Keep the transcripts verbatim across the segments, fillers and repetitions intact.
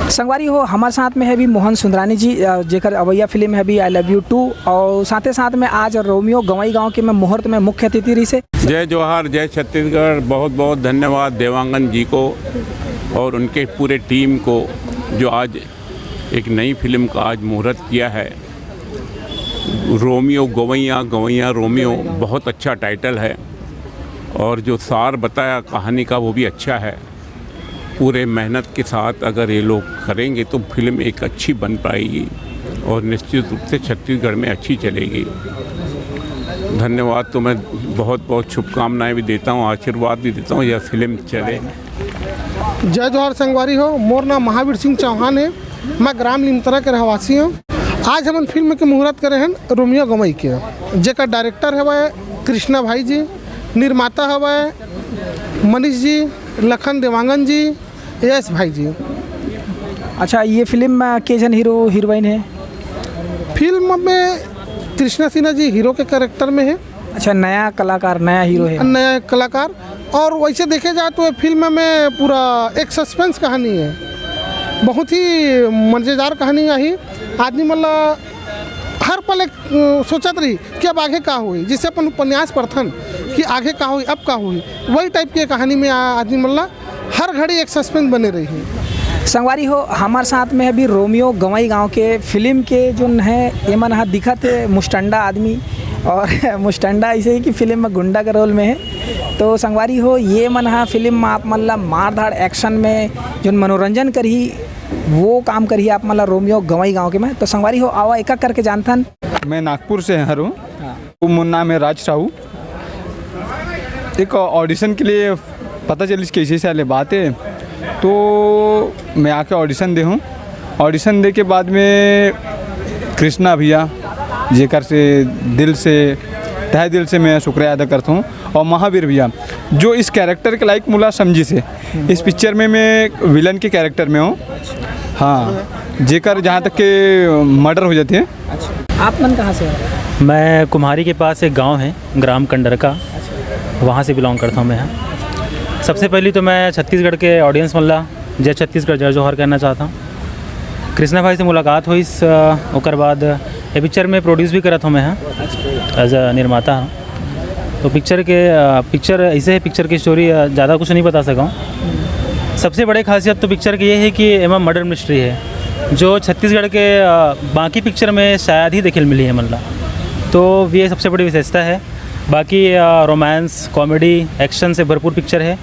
संगवारी हो, हमारे साथ में है अभी मोहन सुंदरानी जी, अ, जेकर अवैया फिल्म है अभी आई लव यू टू, और साथे साथ में आज रोमियो गंवई गांव के में मुहूर्त में मुख्य अतिथि रहिसे। जय जोहार, जय छत्तीसगढ़। बहुत बहुत धन्यवाद देवांगन जी को और उनके पूरे टीम को, जो आज एक नई फिल्म का आज मुहूर्त किया है। रोमियो गवैया, गवैया रोमियो, बहुत अच्छा टाइटल है। और जो सार बताया कहानी का, वो भी अच्छा है। पूरे मेहनत के साथ अगर ये लोग करेंगे तो फिल्म एक अच्छी बन पाएगी और निश्चित रूप से छत्तीसगढ़ में अच्छी चलेगी। धन्यवाद। तो मैं बहुत बहुत शुभकामनाएं भी देता हूँ, आशीर्वाद भी देता हूँ, यह फिल्म चले। जय जोहार संगवारी हो, मोर नाम महावीर सिंह चौहान है, मैं ग्राम लिमतरा के रहवासी हूँ। आज हमन फिल्म के मुहूर्त करे हन रोमियो गंवई के, जेकर डायरेक्टर हवय कृष्णा भाई जी, निर्माता हवय मनीष जी, लखन देवांगन जी, यश भाई जी। अच्छा, ये फिल्म में के झन हीरो हीरोइन है? फिल्म में कृष्णा सिन्हा जी हीरो के कैरेक्टर में है। अच्छा, नया कलाकार, नया हीरो है। नया कलाकार। और वैसे देखे जाए तो ये फिल्म में पूरा एक सस्पेंस कहानी है, बहुत ही मजेदार कहानी है। आदमी मतलब हर पल एक अ, सोचत रही कि अब आगे का होई, जिससे अपन उपन्यास पढ़थन कि आगे का होई, अब का होई, वही टाइप के कहानी में आ-, आदमी मतलब हर घड़ी एक सस्पेंस बने रही। संगवारी हो, हमारे साथ में अभी रोमियो गंवई गांव के फिल्म के जो है, ये मन हा दिखत है मुस्टंडा आदमी, और मुस्टंडा ऐसे ही कि फिल्म में गुंडा के रोल में है। तो संगवारी हो, ये मन हा फिल्म में आप मन ला मारधाड़ एक्शन में जो मनोरंजन करही, वो काम करही आप मन ला रोमियो गंवई गांव के में। तो संगवारी हो, आवा एक एक करके जानथन। मैं नागपुर से हूँ। हाँ। वो मोर नाम है राज साहू। एक ऑडिशन के लिए पता चलिस कैसे से वाले बात है, तो मैं आके ऑडिशन दे हूँ। ऑडिशन दे के बाद में कृष्णा भैया, जेकर से दिल से, तहे दिल से मैं शुक्रिया अदा करता हूँ, और महावीर भैया, जो इस कैरेक्टर के लायक मोला समझिस हे। इस पिक्चर में मैं विलन के कैरेक्टर में हूँ। हाँ, जेकर जहाँ तक के मर्डर हो जाते हैं। अच्छा, आप मन कहाँ से हो? मैं कुम्हारी के पास एक गांव है, ग्राम कंडरका, वहाँ से बिलोंग करता हूँ मैं। हाँ, सबसे पहली तो मैं छत्तीसगढ़ के ऑडियंस मन ला जय छत्तीसगढ़, जय जोहार कहना चाहता हूँ। कृष्णा भाई से मुलाकात होइस, अ, ओकर बाद ये पिक्चर में प्रोड्यूस भी करत हूँ मैं, हाँ, एज अ निर्माता हूँ। तो पिक्चर के, अ, पिक्चर ऐसे है, पिक्चर की स्टोरी, अ, ज़्यादा कुछ नहीं बता सका हूँ। सबसे बड़े खासियत तो पिक्चर की ये है कि एमा मर्डर मिस्ट्री है, जो छत्तीसगढ़ के, अ, बाकी पिक्चर में शायद ही देखे ल मिली है मन ला। तो ये सबसे बड़ी विशेषता है। बाकी, अ, रोमांस, कॉमेडी, एक्शन से भरपूर पिक्चर है।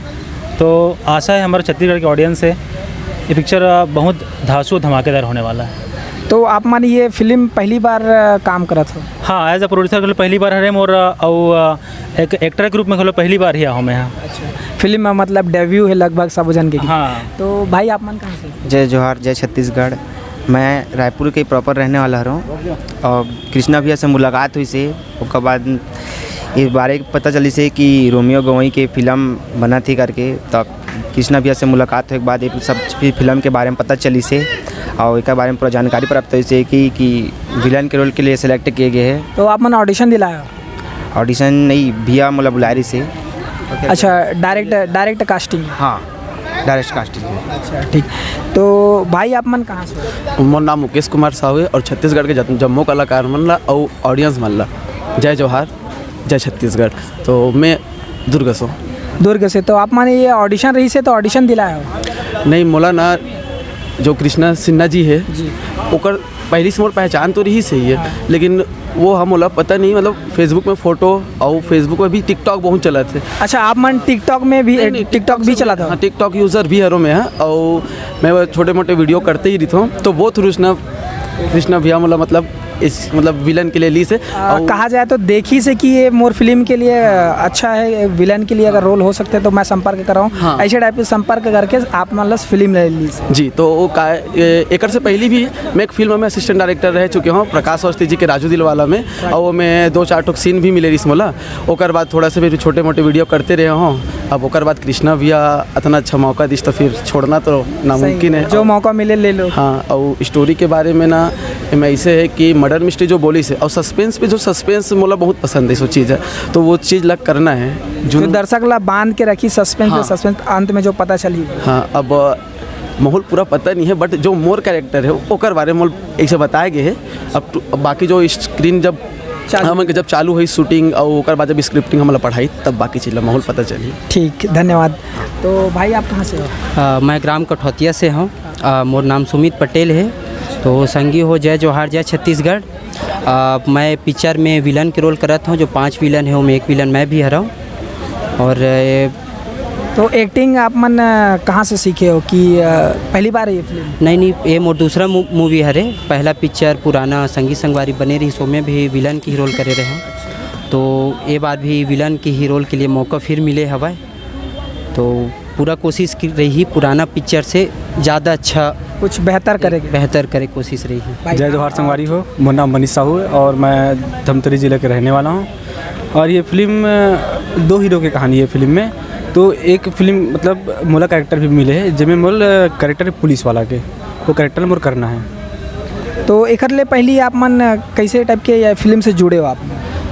तो आशा है हमारे छत्तीसगढ़ के ऑडियंस से ये पिक्चर, अ, बहुत धांसू धमाकेदार होने वाला है। तो आप मन ये फिल्म पहली बार, अ, काम करत हो? हाँ, एज अ प्रोड्यूसर घलो पहली बार हरे मोर, अ, अउ, अ, एक एक्टर के रूप में घलो पहली बार ही आहो मैं यहाँ। अच्छा, फिल्म में मतलब डेब्यू है लगभग सब जन के। हाँ। तो भाई, आप मन कहाँ से? जय जोहार, जय छत्तीसगढ़। मैं रायपुर के प्रॉपर रहने वाला हूँ और कृष्णा भैया से मुलाकात होइस हे, ओकर बाद ये बारे पता चलिस हे कि रोमियो गवई के फिल्म बनत हे करके, तो कृष्णा भैया से मुलाकात होए के बाद ये सब फि-, फिल्म के बारे में पता चलिस हे और एकर बारे में पूरा जानकारी प्राप्त होइस हे कि, कि विलन के रोल के लिए सिलेक्ट किए गए हैं। तो आप मन ऑडिशन दिलाए हो? ऑडिशन नहीं, भैया मोला बुलाए रहिस हे। अच्छा, डायरेक्ट, डायरेक्ट कास्टिंग? हाँ, डायरेक्ट कास्टिंग है। अच्छा, ठीक। तो भाई, आप मन कहाँ से हो? मोर नाम मुकेश कुमार साहू है और छत्तीसगढ़ के जत-, जम्मो कलाकार मन ला अउ ऑडियंस मन ला जय जोहार, जय छत्तीसगढ़। तो मैं दुर्ग से हूँ। दुर्ग से। तो आप मन ये ऑडिशन रहिस हे, तो ऑडिशन दिलाए हो? नहीं, मोला ना, जो कृष्णा सिन्हा जी है, जी। ओकर पहली से मोर पहचान तो रहिस हे, हाँ। लेकिन वो हम मोला पता नहीं, मतलब Facebook में फोटो और Facebook में भी TikTok बहुत चलत हे। अच्छा, आप मन TikTok में भी, नहीं, नहीं, TikTok भी चलाता हो? हाँ, TikTok यूजर भी हरो मैं, हाँ, और मैं वो छोटे मोटे वीडियो करते ही रहता हूँ, तो वो थ्रू कृष्णा, कृष्णा भैया मोला, मतलब, इस, मतलब, विलन के लिए लिस हे। आ, और कहा जाए तो देखिस हे कि ये मोर फिल्म के लिए, आ, अच्छा है, विलन के लिए अगर रोल हो सकते हैं तो मैं संपर्क कर रहा हूँ। हाँ। ऐसे टाइप से संपर्क करके आप, मतलब, फिल्म ले लिस हे। जी, तो वो का, ए-, एकर से पहले भी मैं एक फिल्म में असिस्टेंट डायरेक्टर रह चुके हूँ, प्रकाश अवस्थी जी के राजू दिलवाला में, और वो में दो चार ठो सीन भी मिले रहिस मोला। ओकर बाद थोड़ा सा फिर छोटे मोटे वीडियो करते रहे हूँ। अब ओकर बाद कृष्णा भैया इतना अच्छा मौका दिस, तो फिर छोड़ना तो नामुमकिन सही है। जो मौका मिले, ले लो। हाँ, और स्टोरी के बारे में ना, एमे ऐसे है कि मर्डर मिस्ट्री जो बोलिस हे, और सस्पेंस पे जो सस्पेंस मोला बहुत पसंद है, सो चीज़ है, तो वो चीज़ ला करना है। जो जुनून दर्शक ला बांध के रखी सस्पेंस, हाँ। सस्पेंस अंत में जो पता चली। हाँ, अब माहौल पूरा पता नहीं है, but जो मोर कैरेक्टर है, ओकर बारे में मोला ऐसे बताया गया है। अब तो, अब बाकी जो स्क्रीन जब चालू। हमन के जब चालू हुई शूटिंग और ओकर बाद जब स्क्रिप्टिंग हमला पढ़ाई, तब बाकी चीज ला माहौल पता चली। ठीक, धन्यवाद। तो भाई, आप कहाँ से हो? अ, मैं ग्राम कठौतिया से हूँ। अ, मोर नाम सुमित पटेल है। तो संगी हो, जय जोहार, जय छत्तीसगढ़। अ, मैं पिक्चर में विलन के रोल करत हूँ, जो पांच विलन है, ओमे एक विलन मैं भी हरव। और, अ, तो एक्टिंग आप मन, अ, कहाँ से सीखे हो कि, अ, पहली बार ये फिल्म? नहीं, नहीं, ये मोर दूसरा मू-, मूवी हरे। पहला पिक्चर पुराना संगी संगवारी बने रही, सो में भी विलन की रोल करे रहे हूँ। तो ये बार भी विलन की ही रोल के लिए मौका फिर मिले हवय। तो पूरा कोशिश की रही पुराना पिक्चर से ज़्यादा अच्छा कुछ बेहतर करे के। बेहतर करे कोशिश रही है। भाई, जय जोहार संगवारी हो, मोर नाम मनीष साहू है और मैं धमतरी जिले के रहने वाला हूँ। और ये फिल्म, अ, दो हीरो की कहानी है फिल्म में। तो एक फिल्म, मतलब, मोला कैरेक्टर भी मिले है, जेमे मोल, अ, कैरेक्टर पुलिस वाला के, वो कैरेक्टर मोर करना है। तो एकर ले पहली आप मन, अ, कैसे टाइप के या फिल्म से जुड़े हो आप?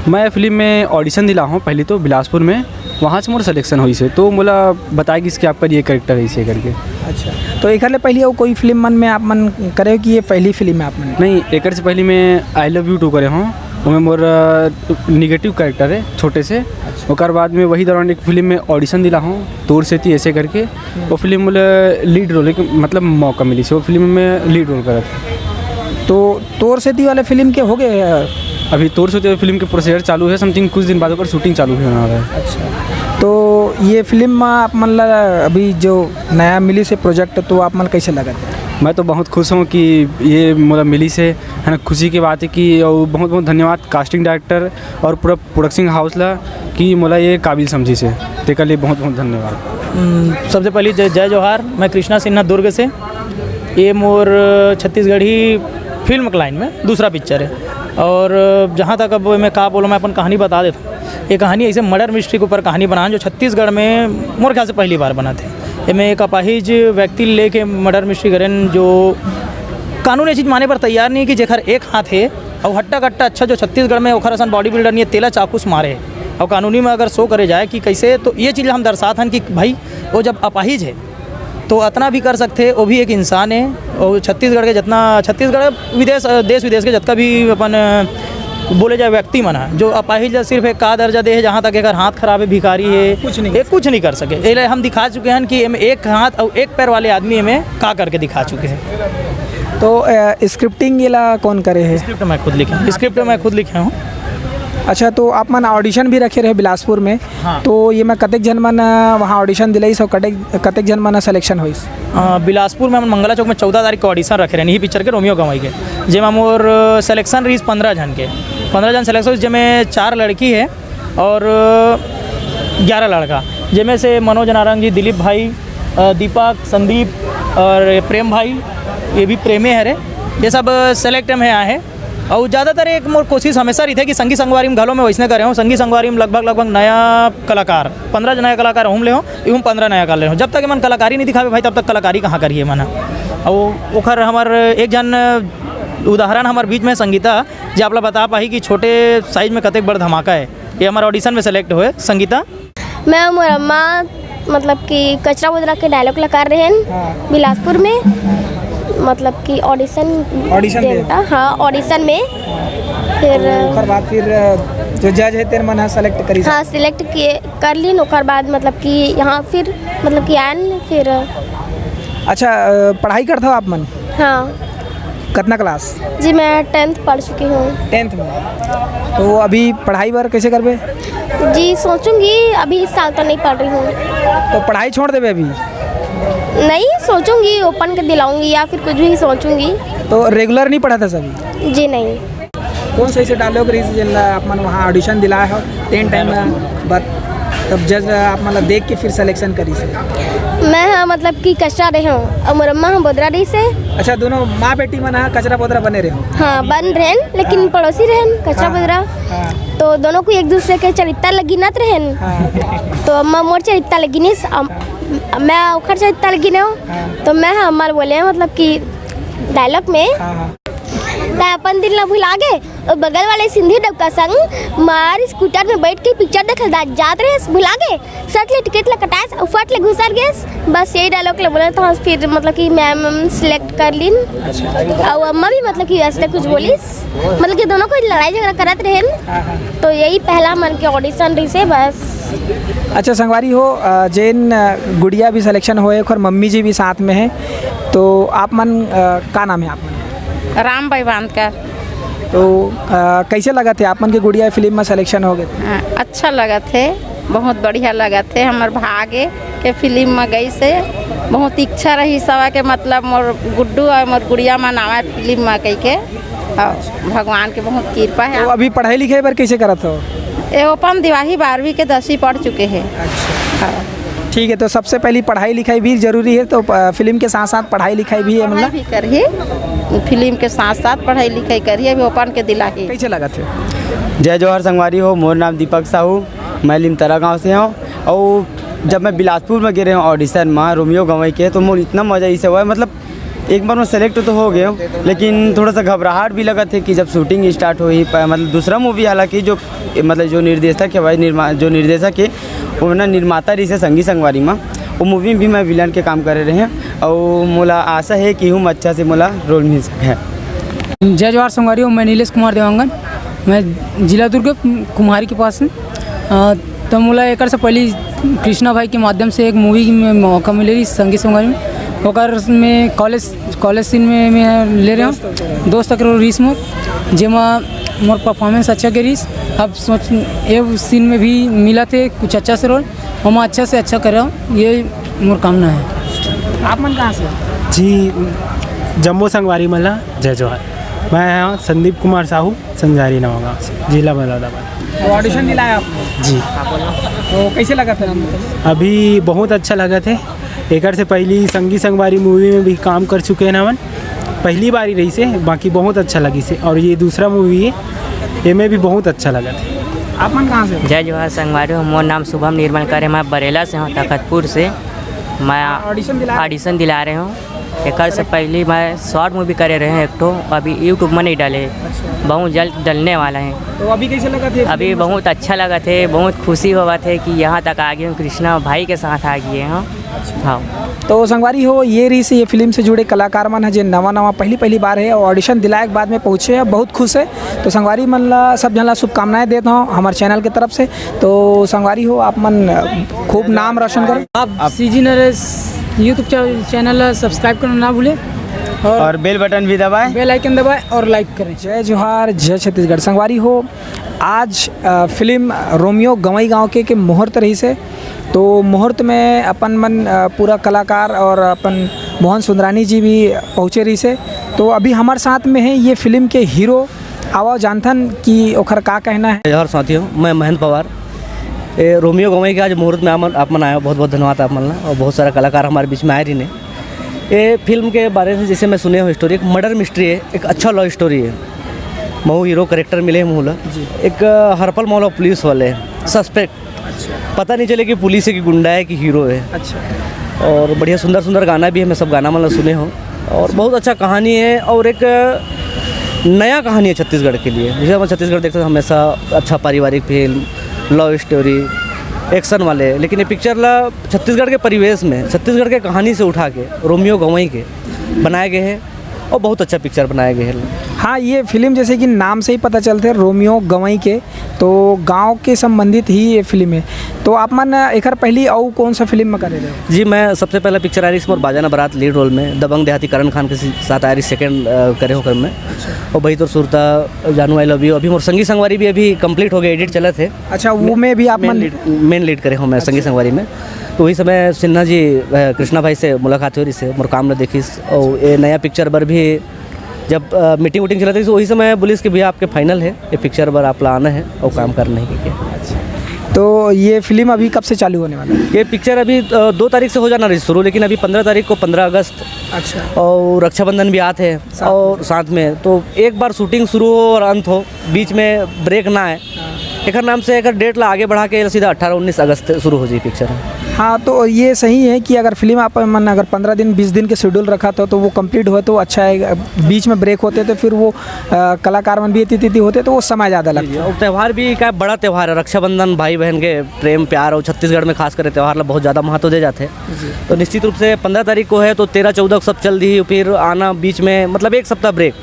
मैं फिल्म में ऑडिशन दिला हूँ पहली तो बिलासपुर में, वहाँ से मोर सिलेक्शन होइस हे, तो मोला बताए गिस कि आपका ये कैरेक्टर है इसे करके। अच्छा, तो एकर ले पहली और कोई फिल्म मन में आप मन करे हो कि ये पहली फिल्म है आप मन? नहीं, एकर से पहले मैं आई लव यू टू करे हूँ, ओमे मोर, अ, निगेटिव कैरेक्टर है छोटे से। अच्छा। ओकर बाद में वही दौरान एक फिल्म में ऑडिशन दिला हूँ, तोर सेती ऐसे करके। वो फिल्म मोला लीड रोल, एक, मतलब, मौका मिलिस हे, वो फिल्म में लीड रोल करत। तो तोर सेती वाले फिल्म के हो गए, अ, अभी तोर सेती वाले फिल्म के प्रोसीजर चालू है, समथिंग कुछ दिन बाद ओकर शूटिंग चालू होने वाला है। अच्छा, तो ये फिल्म में आप मन ला अभी जो नया मिलिस हे प्रोजेक्ट, तो आप मन कैसे लगत हे? मैं तो बहुत खुश हूँ कि ये मोला मिलिस हे, है ना। खुशी की बात है कि, और बहुत बहुत धन्यवाद कास्टिंग डायरेक्टर और पूरा प्रोडक्शन हाउस ला कि मोला ये काबिल समझिस हे, तेकर लिए बहुत बहुत धन्यवाद। हम्म, सबसे पहली जय, जय जोहार। मैं कृष्णा सिन्हा दुर्ग से। ये मोर छत्तीसगढ़ी फिल्म के लाइन में दूसरा पिक्चर है। और जहाँ तक अब मैं का बोलूँ, मैं अपन कहानी बता देता हूँ। ये कहानी ऐसे मर्डर मिस्ट्री के ऊपर कहानी बनान, जो छत्तीसगढ़ में मोर ख्याल से पहली बार बनत हे। एमे एक अपाहिज व्यक्ति लेके मर्डर मिस्ट्री करेन, जो कानून ये चीज माने पर तैयार नहीं कि जेकर एक हाथ है और हट्टा कट्टा अच्छा, जो छत्तीसगढ़ में ओखर असन बॉडी बिल्डर नहीं है, तेला चाकू से मारे। और कानूनी में अगर शो करे जाए कि कैसे, तो ये चीज हम दर्शात हन कि भाई, वो जब अपाहिज है तो अतना भी कर सकथे, वो भी एक इंसान है। और छत्तीसगढ़ के जितना, छत्तीसगढ़, विदेश, देश विदेश के जितना भी अपन, अ, बोले जाए व्यक्ति मन ह, जो अपाहिज ला सिर्फ एक का दर्जा दे है, जहाँ तक एकर हाथ खराब है, भिखारी है, कुछ नहीं ये कर कुछ नहीं कर सके। एला हम दिखा चुके हैं कि एमे एक हाथ और एक पैर वाले आदमी एमे का करके दिखा चुके हैं। तो, अ, स्क्रिप्टिंग ये ला कौन करे है? स्क्रिप्ट मैं खुद लिखे, स्क्रिप्ट मैं खुद लिखे हूँ। अच्छा, तो आप मन ऑडिशन भी रखे रहे बिलासपुर में, हाँ। तो ये मैं कतेक झन मन, अ, वहाँ ऑडिशन दिलाइस और कतेक, कतेक झन मन सिलेक्शन होइस? अ, बिलासपुर में हमन मंगला चौक में चौदह तारीख के ऑडिशन रखे रहे, यही पिक्चर के रोमियो गंवई के, जेमा मोर, अ, सिलेक्शन रहिस पंद्रह झन के, पंद्रह झन सिलेक्शन होइस, जेमे चार लड़की है और, अ, ग्यारह लड़का, जेमे से मनोज नारंग जी, दिलीप भाई, अ, दीपक, संदीप और प्रेम भाई, ये भी प्रेमे हरे, ये सब, अ, सिलेक्ट में आए हैं। और ज़्यादातर एक मोर कोशिश हमेशा रहिथे कि संगी संगवारी में घलो में वैसने करे हूँ। संगी संगवारी में लगभग, लगभग नया कलाकार, पंद्रह नया कलाकार हम ले हूँ, एहू पंद्रह नया कर ले हूँ। जब तक एमन कलाकारी नहीं दिखावे भाई, तब तक कलाकारी कहाँ करिए मन ह। और ओखर हमर एक जन उदाहरण हमर बीच में संगीता, जे आप ला बता पाही कि छोटे साइज में कतेक बड़ धमाका है। ये हमर ऑडिशन में सेलेक्ट हुए संगीता। मैं मोर अम्मा, मतलब कि कचरा बोदरा के डायलॉग लगा रहे हैं हाँ। बिलासपुर में, मतलब कि ऑडिशन ऑडिशन दे। देता, हाँ, ऑडिशन में। फिर ओकर बाद फिर जो जज है तेरे मन सेलेक्ट करी हाँ, सिलेक्ट किए, कर लीन। ओकर बाद मतलब कि यहाँ फिर, मतलब कि आयन फिर। अच्छा, अ, पढ़ाई करत हो आप मन? हाँ। कतना क्लास? जी, मैं टेंथ पढ़ चुकी हूँ। टेंथ में। तो अभी पढ़ाई बर कैसे करबे? जी, सोचूंगी, अभी इस साल तो नहीं पढ़ रही हूँ। तो पढ़ाई छोड़ देबे अभी? नहीं, सोचूंगी, ओपन के दिलाऊंगी या फिर कुछ भी सोचूंगी। तो रेगुलर नहीं पढ़ा था सभी? जी, नहीं। कौन सा ऐसे डायलॉग रहिस जेन ला आप मन वहाँ ऑडिशन दिलाए हो, टेन टाइम में, बट तब जज आप मन ला देख के फिर सिलेक्शन करिस? मैं, हाँ, मतलब कि कचरा रहे हूँ और मोर अम्मा हम बोदरा रहिस हे। अच्छा, दोनों माँ बेटी मन हा कचरा बोदरा बने रहे हो? हाँ, बन रहे हैं, लेकिन हाँ। पड़ोसी रहे हैं, कचरा हाँ, बोदरा। हाँ। तो दोनों को एक दूसरे के चरित्र लगिनत रहे हैं। हाँ। तो अम्मा मोर चरित्र लगिनिस, अम-, मैं ओखर चरित्र लगिन हूँ। हाँ। तो मैं, हाँ, अम्मा बोले, मतलब कि डायलॉग में हाँ, हाँ। तैं अपन दिल ला भुला गे, ओ बगल वाले सिंधी डउका संग मार स्कूटर में बैठ के पिक्चर देखे ला जात रहे, भुला गे। सट ले टिकट ला कटाएस अउ फट ले घुसर गेस। बस यही डायलॉग ला बोलत हस, फिर मतलब कि मैम सिलेक्ट कर लीन। अउ अम्मा भी मतलब कि ऐसे कुछ बोलिस, मतलब कि दोनों कोई लड़ाई झगड़ा करत रहेन। तो यही पहला मन के ऑडिशन रहिसे बस। अच्छा संगवारी हो, अ, जेन, अ, गुड़िया भी सिलेक्शन होए, ओकर मम्मी जी भी साथ में है, तो आप मन, अ, का नाम है आप मन? रामबाई बांधकर। तो, अ, कैसे लगत हे आप मन के गुड़िया फिल्म में सिलेक्शन हो गए? हाँ, अच्छा लगत हे, बहुत बढ़िया लगत हे। हमर भागे के फिल्म में गई से बहुत इच्छा रही सवा के, मतलब मोर गुड्डू और मोर गुड़िया मन आवे फिल्म में कह के। और भगवान के बहुत कृपा है। तो अभी पढ़ाई लिखाई बर कैसे करत हो? ए ओपन दिवाही बारहवीं के दसवीं पढ़ चुके हैं। हाँ। ठीक है, तो सबसे पहली पढ़ाई लिखाई भी जरूरी है, तो, अ, फिल्म के साथ साथ पढ़ाई लिखाई भी है, पढ़ाई मतलब? भी करही, फिल्म के साथ साथ पढ़ाई लिखाई करही, अभी ओपन के दिलाही। कैसे लगत हे? जय जोहार संगवारी हो, मोर नाम दीपक साहू, मैं लिमतरा गांव से हूँ। और जब मैं बिलासपुर में गे रहे हूँ ऑडिशन में रोमियो गंवई के, तो मोर इतना मजा इसे हुआ है, मतलब एक बार मैं सेलेक्ट तो हो गए हूँ, लेकिन थोड़ा सा घबराहट भी लगत हे कि जब शूटिंग स्टार्ट होही, प-, मतलब दूसरा मूवी, हालांकि जो, मतलब जो निर्देशक है भाई, निर्मा-, जो निर्देशक है, वो ना निर्माता रहिसे संगी संगवारी मा, वो मूवी में भी मैं विलन के काम करे रहे हैं और मोला आशा है कि हूँ अच्छा से मोला रोल मिल सके। जय जोहार संगवारी हो, मैं नीलेश कुमार देवांगन, मैं जिला दुर्ग कुम्हारी के पास हूँ। अ, तो मोला एकर से पहले कृष्णा भाई के माध्यम से एक मूवी में मौका मिले रही संगी संगवारी में, ओकर में कॉलेज, कॉलेज सीन में मैं ले रहे हूँ दोस्त करो रीस मोर, जेमा मोर परफॉर्मेंस अच्छा के रहीस। अब सोच, ये सीन में भी मिला थे कुछ अच्छा से रोल, ओमा अच्छा से अच्छा कर रहा हूँ, ये मोर कामना है। आप मन कहाँ से? जी, जम्मो संगवारी मन ला जय जोहार। मैं हूँ संदीप कुमार साहू, संजारी नवागांव से, जिला बलौदाबाद। तो ऑडिशन दिलाया आपने? जी। तो कैसे लगा फिर हमको? अभी बहुत अच्छा लगा थे। एकर से पहली संगी संगवारी मूवी में भी काम कर चुके हैं हमन, पहली बार ही रही से, बाकी बहुत अच्छा लगी से। और ये दूसरा मूवी है, ये में भी बहुत अच्छा लगा थे। आप मन कहाँ से हो? जय जोहार संगवारी हो, मोर नाम शुभम निर्मल करे, मैं बरेला से हूँ, तखतपुर से। मैं ऑडिशन दिला ऑडिशन दिला रहे हूँ। एकर से पहले मैं शॉर्ट मूवी करे रहे हूँ एक ठो, अभी यूट्यूब में नहीं डाले, बहुत जल्द डलने वाला है। तो अभी कैसे लगा थे? अभी बहुत अच्छा लगा थे, बहुत खुशी होवा थे कि यहाँ तक आ गए हूँ, कृष्णा भाई के साथ आ गए हूँ। हाँ। तो संगवारी हो, ये रही से ये फिल्म से जुड़े कलाकार मन है, जे नवा नवा पहली पहली बार है और ऑडिशन दिलाए के बाद में पहुँचे हैं, बहुत खुश है। तो संगवारी मन ला, सब जन ला शुभकामनाएं देता हूँ हमारे चैनल की तरफ से। तो संगवारी हो, आप मन खूब नाम रोशन करो। आप सीजी नरेश YouTube चै-, चैनल ला सब्सक्राइब करना ना भूलें और और बेल बटन भी दबाएं। बेल आइकन दबाएं और लाइक करें। जय जोहार, जय छत्तीसगढ़। संगवारी हो, आज, अ, फिल्म रोमियो गंवई गांव के, के मुहूर्त रहिस हे, तो मुहूर्त में अपन मन, अ, पूरा कलाकार और अपन मोहन सुंदरानी जी भी पहुँचे रहिस हे। तो अभी हमारे साथ में है ये फिल्म के हीरो, आवा जानथन कि ओखर का कहना है। जय जोहार साथियों, मैं महेंद्र पवार। ए, रोमियो गंवई के आज मुहूर्त में आप मन, आप मन आए हो, बहुत बहुत धन्यवाद आप मन ला। और बहुत सारा कलाकार हमारे बीच में आए रहिन हे। ये फिल्म के बारे में जैसे मैं सुने हूँ स्टोरी, एक मर्डर मिस्ट्री है, एक अच्छा लव स्टोरी है। महू हीरो कैरेक्टर मिले हैं महू ला। जी। एक, अ, हरपल मोहल्ला पुलिस वाले हैं, सस्पेक्ट। अच्छा। पता नहीं चले कि पुलिस है कि गुंडा है कि हीरो है। अच्छा। और बढ़िया सुंदर सुंदर गाना भी है, मैं सब गाना मतलब सुने हूँ। और बहुत अच्छा कहानी है और एक, अ, नया कहानी है छत्तीसगढ़ के लिए। जैसे हम छत्तीसगढ़ देखते हैं हमेशा अच्छा पारिवारिक फिल्म, लव स्टोरी, एक्शन वाले, लेकिन ये पिक्चर ला छत्तीसगढ़ के परिवेश में, छत्तीसगढ़ के कहानी से उठा के रोमियो गंवई के बनाए गए हैं और बहुत अच्छा पिक्चर बनाए गए हैं। हाँ, ये फिल्म जैसे कि नाम से ही पता चलते हैं रोमियो गंवई के, तो गांव के संबंधित ही ये फिल्म है। तो आप मन एकर पहली अउ कौन सा फिल्म में करे रहे हो? जी, मैं सबसे पहला पिक्चर आ रही मोर बाजा ना बारात लीड रोल में, दबंग देहाती करण खान के सी-, साथ आ रही सेकंड, अ, करे होकर मैं। और भाई तोर सुरता, जानू आई लव यू, अभी मोर संगी संगवारी भी अभी कंप्लीट हो गए, एडिट चलत है। अच्छा, वो में भी आप मेन मन लीड, मेन लीड करे हूँ मैं संगी संगवारी में। तो वही समय सिन्हा जी, अ, कृष्णा भाई से मुलाकात हो रही से, मोर काम ला देखिस, और ये नया पिक्चर बर भी जब, अ, मीटिंग वूटिंग चलत रही, तो वही समय बोलिस कि भैया आपके फाइनल है, ये पिक्चर बर आप ला आना है और काम करना है, ठीक है। तो ये फिल्म अभी कब से चालू होने वाला है? ये पिक्चर अभी, अ, दो तारीख से हो जाना रही शुरू, लेकिन अभी पन्द्रह तारीख को, पन्द्रह अगस्त, अच्छा। और रक्षाबंधन भी आते हैं साथ और में। साथ में, तो एक बार शूटिंग शुरू हो और अंत हो, बीच में ब्रेक ना आए, हाँ। एकर नाम से एकर डेट ला आगे बढ़ा के सीधा अठारह उन्नीस अगस्त शुरू हो जाई पिक्चर। हाँ, तो ये सही है कि अगर फिल्म आप मन अगर पंद्रह दिन, बीस दिन के शेड्यूल रखा था, तो वो कंप्लीट हुआ तो अच्छा है। बीच में ब्रेक होते तो फिर वो अ, कलाकार मन भी अतिथि होते तो वो समय ज़्यादा लगता। और त्यौहार भी का बड़ा त्यौहार है, रक्षाबंधन, भाई बहन के प्रेम प्यार, और छत्तीसगढ़ में खास करके त्यौहार ला बहुत ज़्यादा महत्व दे जाते हैं। तो निश्चित रूप से पंद्रह तारीख को है, तो तेरह चौदह को सब चल दी, फिर आना बीच में, मतलब, एक सप्ताह ब्रेक,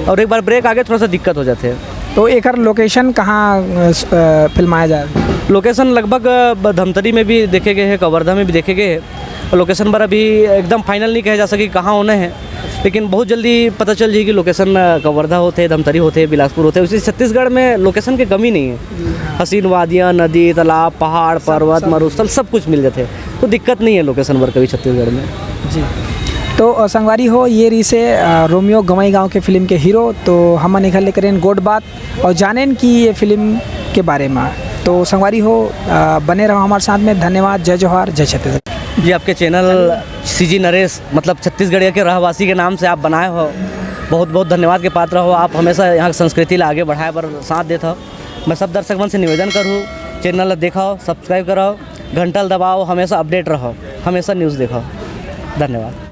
और एक बार ब्रेक आगे थोड़ा सा दिक्कत हो जाते हैं। तो एकर लोकेशन कहाँ अ, स- अ, फिल्माया जाए? लोकेशन लगभग अ, ब- धमतरी में भी देखे गए हैं, कवर्धा में भी देखे गए हैं। लोकेशन पर अभी एकदम फाइनल नहीं कहे जा सके कहाँ होने हैं, लेकिन बहुत जल्दी पता चल जाएगी। लोकेशन अ, कवर्धा होते, धमतरी होते, बिलासपुर होते, उसी छत्तीसगढ़ में लोकेशन की कमी नहीं है। हसीन वादियाँ, नदी, तालाब, पहाड़, पर्वत, मरुस्थल, सब कुछ मिल जाते हैं, तो दिक्कत नहीं है लोकेशन पर कभी छत्तीसगढ़ में। जी। तो अ, संगवारी हो, ये रहिसे अ, रोमियो गंवई गांव के फिल्म के हीरो। तो हमन एखर ले करेन गोठ बात और जानेन कि ये फिल्म के बारे में। तो संगवारी हो, अ, बने रहो हमारे साथ में। धन्यवाद। जय जोहार, जय छत्तीसगढ़। जी, आपके चैनल सीजी नरेश, मतलब, छत्तीसगढ़िया के रहवासी के नाम से आप बनाए हो, बहुत बहुत धन्यवाद के पात्र हो। आप हमेशा यहाँ की संस्कृति ला आगे बढ़ाए बर साथ देत हो। मैं सब दर्शक मन से निवेदन करूँ, चैनल ला देखो, सब्सक्राइब करो, घंटा ला दबाओ, हमेशा अपडेट रहो, हमेशा न्यूज़ देखो। धन्यवाद।